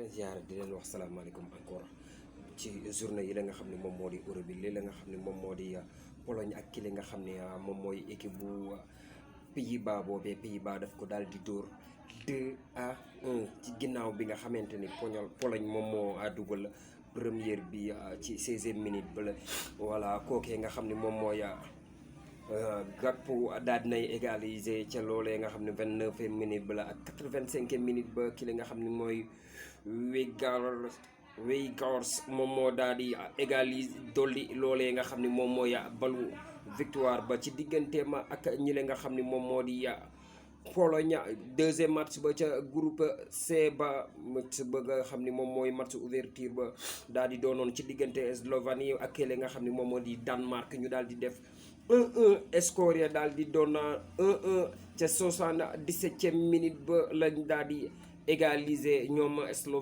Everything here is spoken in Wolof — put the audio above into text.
leen ziar di leen wax salaamaaleykum encore ci journée yi la nga xam ne moom moo di Europe bi lii la nga xam ne moom moo di Pologne ak ki li nga xam ne moom mooy équipe bu Pays-Bas boobee Pays-Bas daf ko daal di dóor 2-1 ci ginnaaw bi nga xamante ni Pologne moom moo dugal première bi ci 16e minute ba la voilà kookee nga xam ne moom mooy Gakpo daal dinay égaliser ca loolee nga xam ne 29e minute ba la ak 85e minute ba ki li nga xam ne mooy Weghorst moom moo daal di égaliser dolli loolee nga xam ne moom mooy balu victoire ba ci digganteem ak ñi nga xam ne moom moo di Pologne deuxième match ba ca groupe C ba match ba nga xam ni moom mooy match ouverture ba daal di doonoon ci diggante Slovénie ak kële nga xam ni moom moo di Danemark ñu daal di def 1-1 score ya daal di doon 1-1 ca 77e minute ba lañ daal di égaliser ñoom Slovénie